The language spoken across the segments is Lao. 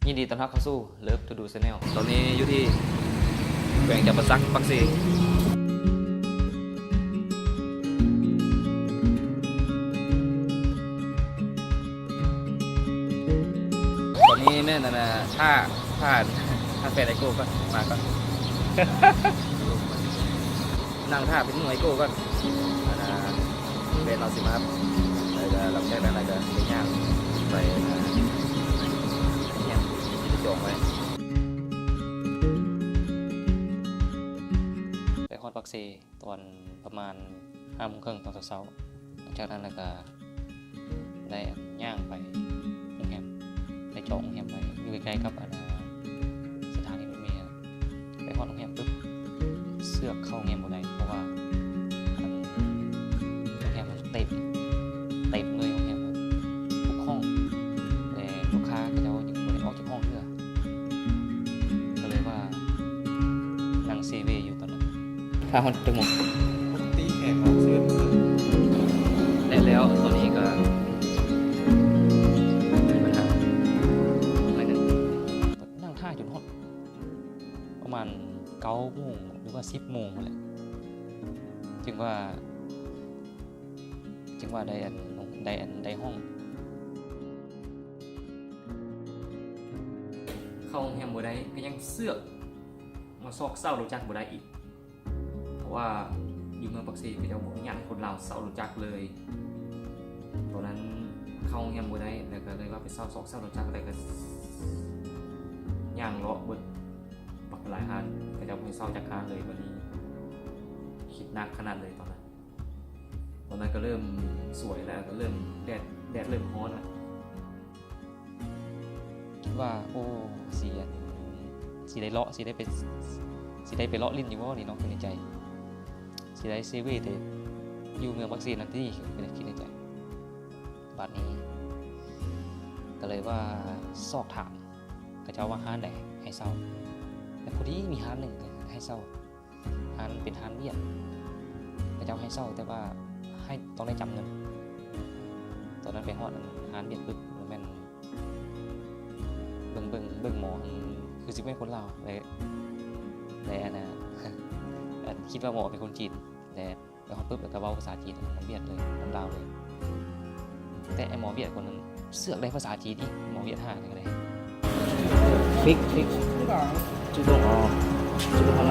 ຍິນດີຕ້ອນຮັບເຂົ້າສູ່ Love to Do Channel. ຕອນນີ້ຢູ່ທີ່ແຂວງຈຳປາສັກ ປາກເຊ. ຕອນນີ້ແມ່ນອັນນ່າ ຖ້າ ຖ້າ ຖ້າແຟນໄອໂກ້ກ່ອນ ມາກ່ອນ ນັ່ງຖ້າເປັນໝູ່ໄອໂກ້ກ່ອນ ອັນນ່າ ແຟນລາວຊິມາຮັບ ແລ້ວກໍຫຼັງຈາກນັ້ນແລ້ວກໍໄປຍ່າງໄປ ອ່າ ໂຮງແຮມທີ່ໄດ້ຈອງໄວ້ ໄປຮອດປາກເຊ ຕອນປະມານຫ້າໂມງເຄິ່ງຕອນເຊົ້າໆ. ຫຼັງຈາກນັ້ນແລ້ວກະໄດ້ຍ່າງໄປໂຮງແຮມ ໄດ້ຈອງໂຮງແຮມໄວ້ ຢູ່ໃກ້ໆກັບ ອັນ ສະຖານີລົດເມ. ໄປຮອດໂຮງແຮມປຶບ ເຊືອກເຂົ້າໂຮງແຮມບໍ່ໄດ້ ເພາະວ່າ ອັນ ໂຮງແຮມມັນເຕັມ ເຕັມເລີຍ ໂຮງແຮມທຸກຫ້ອງ ແລະ ລູກຄ້າເຂົາເຈົ້າຍັງບໍ່ໄດ້ອອກຈາກຫ້ອງເທື່ອ. ກໍເລີຍວ່ານັ່ງເຊເວຢູ່ຕອນນັ້ນ. ຖ້າຮອດຈັກໂມງ? ປົກກະຕິແຂກອອກສິບເອັດໂມງ. ແລະ ແລ້ວຕອນນີ້ກໍມີບັນຫາໜ້ອຍໜຶ່ງ ນັ່ງຖ້າຈົນຮອດປະມານເກົ້າໂມງ ຫຼືວ່າສິບໂມງພຸ້ນແຫຼະ ຈຶ່ງວ່າ ຈຶ່ງວ່າໄດ້ອັນ ໄດ້ອັນ ໄດ້ຫ້ອງ. ເຂົ້າໂຮງແຮມບໍ່ໄດ້ ກໍຍັງເຊືອກມາຊອກເຊົ່າລົດຈັກບໍ່ໄດ້ອີກ ເພາະວ່າຢູ່ເມືອງປາກເຊ ເຂົາເຈົ້າບໍ່ອະນຸຍາດໃຫ້ຄົນລາວເຊົ່າລົດຈັກເລີຍ. ຕອນນັ້ນເຂົ້າໂຮງແຮມບໍ່ໄດ້ ແລ້ວກໍເລີຍວ່າໄປເຊົ່າ ຊອກເຊົ່າລົດຈັກ ແລ້ວກໍຍ່າງເລາະເບິດບັກຫຼາຍຮ້ານ ເຂົາເຈົ້າບໍ່ໃຫ້ເຊົ່າຈັກຮ້ານເລີຍ. ບາດນີ້ຄິດໜັກຂະໜາດເລີຍຕອນນັ້ນ. ຕອນນັ້ນກໍເລີ່ມສວຍແລ້ວ ກໍເລີ່ມແດດ ແດດເລີ່ມຮ້ອນແລ້ວ ຄິດວ່າ ໂອ້ ຊິ ຊິໄດ້ເລາະ ຊິໄດ້ໄປ ຊິໄດ້ໄປເລາະຫຼິ້ນຢູ່ບໍ່ນີ້ເນາະ ຄິດໃນໃຈ ຊິໄດ້ເຊເວແຕ່ຢູ່ເມືອງປາກເຊນັ້ນຕິ ຄິດໃນໃຈ. ບາດນີ້ກໍເລີຍວ່າຊອກຖາມເຂົາເຈົ້າວ່າຮ້ານໃດໃຫ້ເຊົ່າ ແລະ ພໍດີມີຮ້ານໜຶ່ງໃຫ້ເຊົ່າ ຮ້ານເປັນຮ້ານວຽດ ເຂົາເຈົ້າໃຫ້ເຊົ່າ ແຕ່ວ່າໃຫ້ ຕ້ອງໄດ້ຈຳເງິນ. ຕອນນັ້ນໄປຮອດຮ້ານວຽດປຶບ ແມ່ນເບິ່ງ ເບິ່ງ ເບິ່ງໝໍ ຄືຊິແມ່ນຄົນລາວ ແລະ ແລະ ອັນນ່າ ອັນ ຄິດວ່າໝໍເປັນຄົນຈີນ ແລະ ໄປຮອດປຶບ ແລ້ວກໍເວົ້າພາສາຈີນນຳວຽດເລີຍ ນຳລາວເລີຍ. ແຕ່ໄອ້ໝໍວຽດຄົນນັ້ນເຊືອກໄດ້ພາສາຈີນອີກ ໝໍວຽດຫ້ານີ້ກໍໄດ້. 这个好像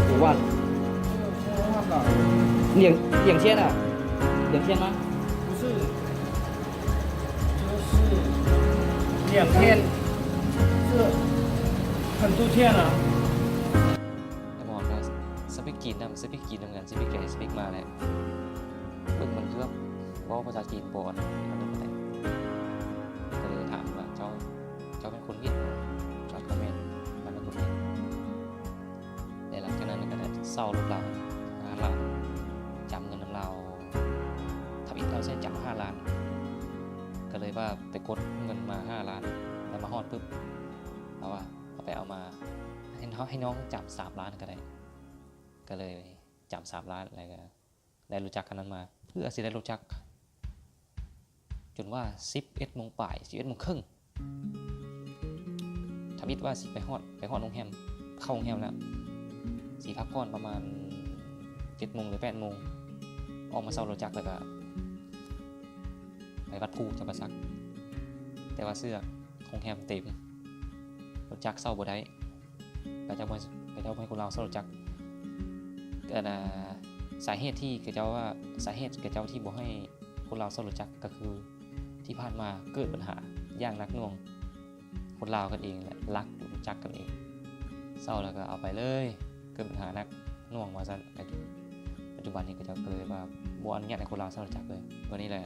五万。两，两千啊？两千吗？不是，就是两千，这很多天了。 ໄອ້ໝໍກໍສະປີກຈີນນຳ ສະປີກຈີນນຳກັນ ສະປີກໄກ ສະປີກມາແຫຼະ. ປຶບ ມັນຄືແບບເວົ້າພາສາຈີນບໍ່ອັນນັ້ນປານໃດ ກໍເລີຍຖາມວ່າ ເຈົ້າ ເຈົ້າແມ່ນຄົນຫວຽດບໍ່? ເຈົ້າກໍແມ່ນ ມັນເປັນຄົນຫວຽດ. ແລະ ຫຼັງຈາກນັ້ນກໍໄດ້ເຊົ່າລົດລາວຫ້າລ້ານ ຈຳເງິນນຳລາວ ທຳອິດເຮົາໃຊ້ຈຳຫ້າລ້ານ ກໍເລີຍວ່າໄປກົດເງິນມາຫ້າລ້ານ ແລ້ວມາຮອດປຶບ ລາວວ່າ ເອົາໄປເອົາມາ ໃຫ້ ໃຫ້ນ້ອງຈຳສາມລ້ານກໍໄດ້. ກໍເລີຍຈຳສາມລ້ານ ແລ້ວກໍ ໄດ້ລົດຈັກຄັນນັ້ນມາ ເພື່ອຊິໄດ້ລົດຈັກ ຈົນວ່າສິບເອັດໂມງປາຍ ສິບເອັດໂມງເຄິ່ງ ທຳອິດວ່າຊິໄປຮອດ ໄປຮອດໂຮງແຮມ ເຂົ້າໂຮງແຮມແລ້ວ ຊິພັກຜ່ອນປະມານເຈັດໂມງ ຫຼື ແປດໂມງ ອອກມາເຊົ່າລົດຈັກ ແລ້ວກະໄປວັດພູຈຳປາສັກ ແຕ່ວ່າເຊືອກໂຮງແຮມເຕັມ ລົດຈັກເຊົ່າບໍ່ໄດ້. ເຂົາເຈົ້າບໍ່ ເຂົາເຈົ້າບໍ່ໃຫ້ຄົນລາວເຊົ່າລົດຈັກ. ອັນນ່າ ສາເຫດທີ່ເຂົາເຈົ້າວ່າ ສາເຫດເຂົາເຈົ້າທີ່ບໍ່ໃຫ້ຄົນລາວເຊົ່າລົດຈັກ ກໍຄືທີ່ຜ່ານມາເກີດບັນຫາຢ່າງໜັກໜ່ວງ ຄົນລາວກັນເອງແຫຼະ ລັກລົດຈັກກັນເອງ ເຊົ່າແລ້ວກໍເອົາໄປເລີຍ ເກີດບັນຫາໜັກໜ່ວງວ່າຊັ້ນ. ປັດຈຸບັນນີ້ເຂົາເຈົ້າກໍເລີຍວ່າບໍ່ອະນຸຍາດໃຫ້ຄົນລາວເຊົ່າລົດຈັກເລີຍ. ມື້ນີ້ແຫຼະ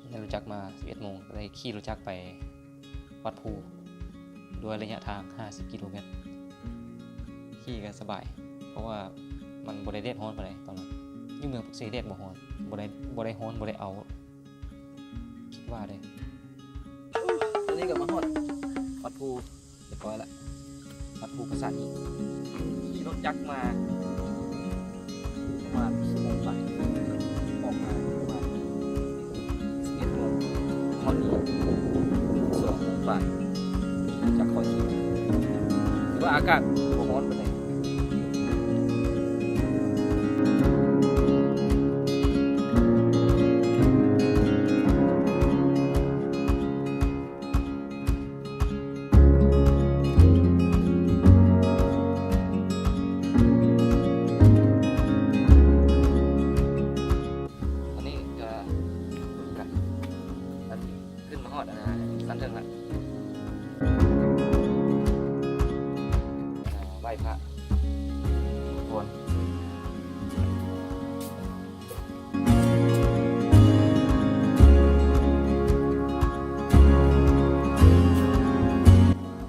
ໄດ້ລົດຈັກມາສິບເອັດໂມງ ກໍໄດ້ຂີ່ລົດຈັກໄປ ວັດພູ ດ້ວຍໄລຍະທາງຫ້າສິບກິໂລແມັດ ຂີ່ກໍສະບາຍ ເພາະວ່າມັນບໍ່ໄດ້ແດດຮ້ອນປານໃດຕອນນັ້ນ. ຢູ່ເມືອງປາກເຊແດດບໍ່ຮ້ອນ ບໍ່ໄດ້ ບໍ່ໄດ້ຮ້ອນ ບໍ່ໄດ້ເອົາ ຄິດວ່າເດ້. ຕອນນີ້ກໍມາຮອດວັດພູ ຮຽບຮ້ອຍລະ ວັດພູປາສາດຫີນ. ຂີ່ລົດຈັກມາປະມານຊົ່ວໂມງປາຍ ອອກມາປະມານສິບເອັດໂມງ ຮອດນີ້ສອງໂມງປາຍ. ຈາກຂ້ອຍຂີ່ ຖືວ່າອາກາດບໍ່ຮ້ອນປານໃດ. ຕອນນີ້ກະ ກະ ອັນ ຂຶ້ນມາຮອດ ອັນ ຊັ້ນເທິງລະ ອ່າ ໄຫວ້ພະ ຂໍພອນ.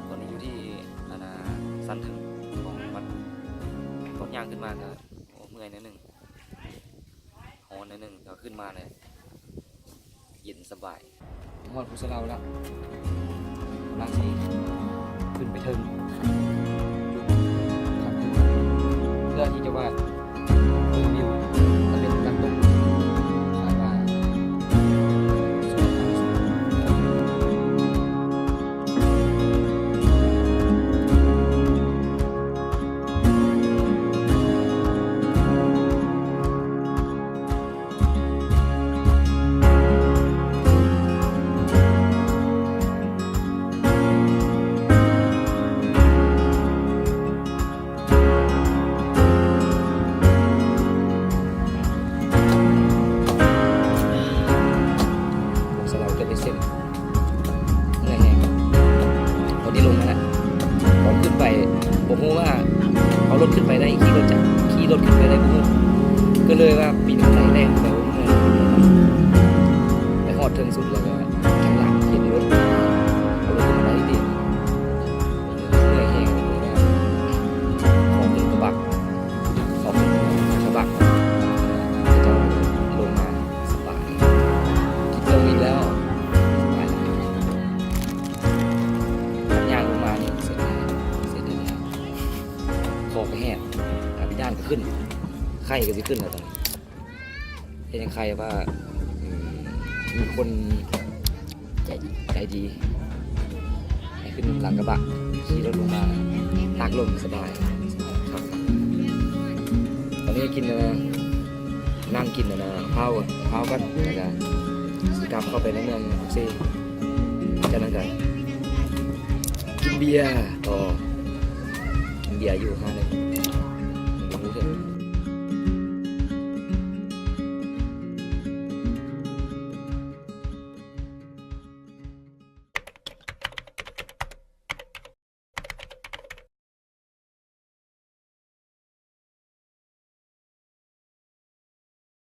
ຕອນນີ້ຢູ່ທີ່ ອັນນ່າ ຊັ້ນເທິງຂອງວັດ ຕອນຍ່າງຂຶ້ນມາກະ ໂອ້ ເມື່ອຍໜ້ອຍໜຶ່ງ ຮ້ອນໜ້ອຍໜຶ່ງ ແຕ່ວ່າຂຶ້ນມາແລ້ວເຢັນສະບາຍ. ຮອດພູສະເລົາແລ້ວ ກຳລັງຊິຂຶ້ນໄປເທິງຈຸດ ເພື່ອທີ່ຈະວ່າ ເບິ່ງວິວ ແລະ ເປັນນ້ຳຕົກ ຄາດວ່າ ສະເລົາຈະໄປເສັ້ນ ເມື່ອຍແຮງ ຕອນນີ້ລົງມາແລ້ວ ຕອນຂຶ້ນໄປບໍ່ຮູ້ວ່າເອົາລົດຂຶ້ນໄປໄດ້ ຂີ່ລົດຈັກ ຂີ່ລົດຂຶ້ນໄປໄດ້ບໍ່ຮູ້ ກໍເລີຍວ່າປີນບັນໄດແລ່ນໄປ ໄປຮອດເທິງສຸດແລ້ວກໍທາງຫຼັງເຫັນລົດ ເອົາລົດຂຶ້ນໄປໄດ້ຕິ ເມື່ອຍແຮງ ຂໍຂຶ້ນກະບະ ຂໍຂຶ້ນກະບະ ເຂົາເຈົ້າລົງມາ ສະບາຍ ກິນເຂົ້າອີກແລ້ວ ສະບາຍ ຍ່າງລົງມານີ້ ເສຍດາຍ ເສຍດາຍ ຄໍກໍແຫ້ງ ອາພິດານກໍຂຶ້ນ ໄຂ້ກໍຊິຂຶ້ນແລ້ວຕອນນີ້ ເຮັດຫຍັງໄຂ້ວ່າ ອືມ ມີຄົນໃຈ ໃຈດີ ໃຫ້ຂຶ້ນຫຼັງກະບະ ຂີ່ລົດລົງມາ ຕາກລົມສະບາຍ ຄັກໆ ຕອນນີ້ກິນ ອັນນ່າ ນັ່ງກິນ ອັນນ່າ ເຜົາ ເຜົາກ່ອນ ແລ້ວກະຊິກັບເຂົ້າໄປໃນເມືອງປາກເຊ ຈາກນັ້ນກະກິນເບຍຕໍ່ ກິນເບຍຢູ່ຮ້ານໜຶ່ງ